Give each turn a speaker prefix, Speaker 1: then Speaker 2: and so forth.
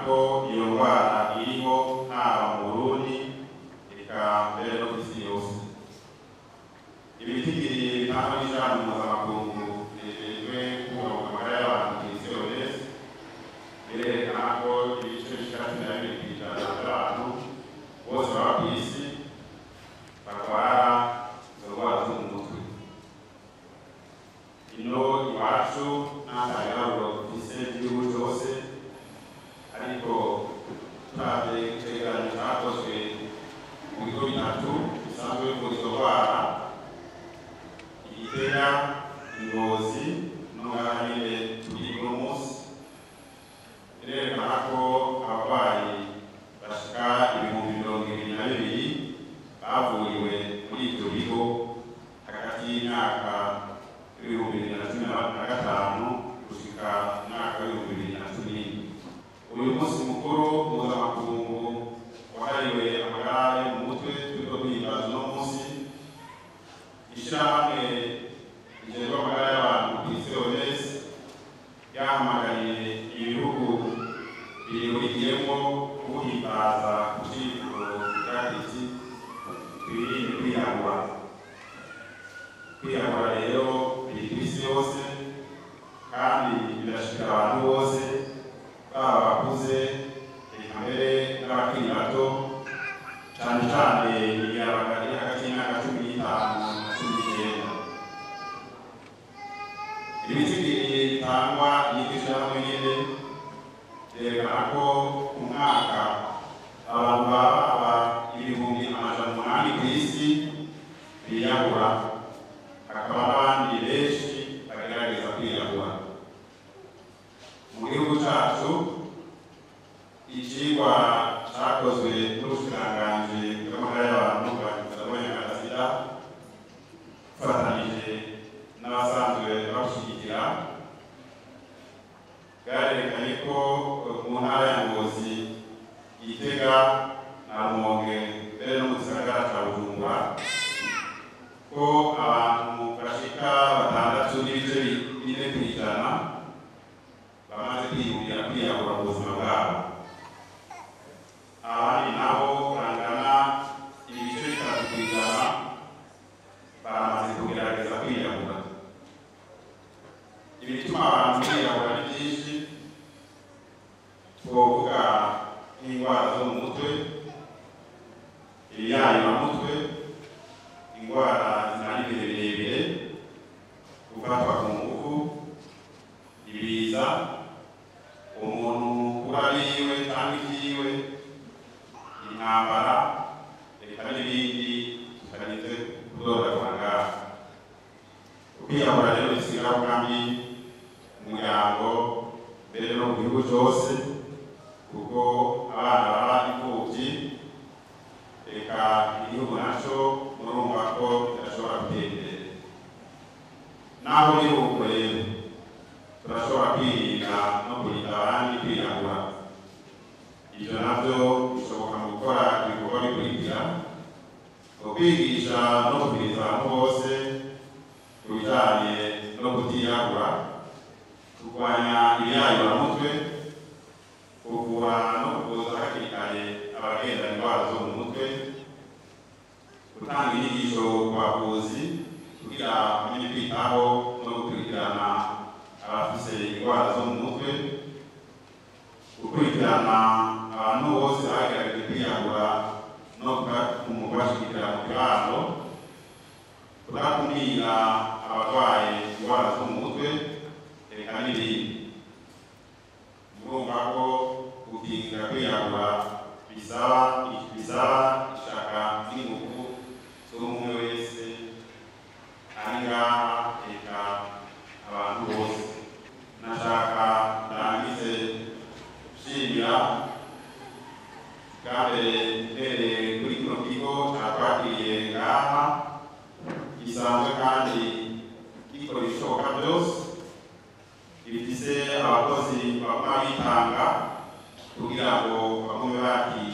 Speaker 1: ko iyo ndwara iriho haba mu Burundi eka mbere no kw'isi yose. Ibitigiri bitangwa n'ishirahamwe mpuzamakungu rijejwe kubungabunga amagara y'abantu kw'isi OMS birerekana ko ibice bishika 12% by'abantu bose baba kw'isi barwara izo ndwara zo mu mutwe. Ino iwacu nta biharuro dufise by'igihugu cose, ariko turavye icegeranyo cakozwe mu bigo bitatu bisanzwe bivura izo ndwara, Igitega, Ngozi no ngaha nyene turi uno munsi, birerekana ko abarwayi bashika 22,000 bavuriwe muri ivyo bigo hagati y'imyaka 2015 gushika umwaka w'2017. Uyu munsi mukuru mpuzamakungu wahariwe amagara yo mu mutwe turiko duhimbaza uno munsi, ishirahamwe rijejwe amagara y'abantu kw'isi OMS ryahamagariye ibihugu birihurikiyemwo kuwuhimbaza ku civugo kigira kiti: twirinde kwiyahura. Kwiyahura rero biri kw'isi yose kandi birashikira abantu bose, baba abakuze eka mbere n'abakiri bato, cane cane imiyabaga iri hagati y'imyaka 15 na 19. Ibitigiri bitangwa n'iryo shirahamwe nyene vyerekana ko ku mwaka abantu baba 800,000 kw'isi biyahura, hakaba n'abandi benshi bagerageza kwiyahura. Mu gihugu cacu, icigwa cakozwe n'ubushikiranganji bw'amagara y'abantu bwa sida bufatanije n'abasanzwe babushigikira, bwarerekanye ko mu ntara ya Ngozi, Gitega na Rumonge mbere no mu gisagara ca Bujumbura ko abantu bashika 6.4% bamaze kwiyumvira kwiyahura mu buzima bwabo. Abandi nabo bangana 3% baramaze kugerageza kwiyahura. Ibituma abantu biyahura ni byinshi, twovuga nk'indwara zo mu mutwe, ibiyayuramutwe, indwara zimara ibihe birebire, gufatwa ku ngufu, ibiza, umuntu kuri abiwe cyangwa ibyiwe, intambara, reka n'ibindi tutarinze kudodagura ngaha. Ukwiyahura rero bifise ingaruka mbi mu muryango mbere no mu gihugu cose, kuko abana baba imfuvyi, reka igihugu naco murumva ko kidashobora gutera imbere. Naho biri uko rero, turashobora kwirinda no kurinda abandi kwiyahura. Ivyo navyo bishoboka mu gukora ibikorwa bikurikira: ukwigisha no kubwiriza abantu bose ku bijanye no kutiyahura, kurwanya ibiyayuramutwe, kuvura no kuvuza hakiri kare abagenda indwara zo mu mutwe, gutanga inyigisho ku bavuzi kugira bamenye kwitaho no gukurikirana abafise indwara zo mu mutwe, gukurikirana abantu bose bagerageje kwiyahura no mu kubashigikira mu kibano, kudakumira abarwaye indwara zo mu mutwe, reka n'ibindi. Murumva ko gukingira kwiyahura bisaba ishaka n'ingufu z'umwe wese ari ngaha, eka abantu bose. Nashaka ndangize nshimira bwa mbere mpereye kuri kino kigo catwakiriye ngaha, gisanzwe kandi gikora ibishoboka byose, gifise abakozi baguma bitanga kugira ngo bagume bakira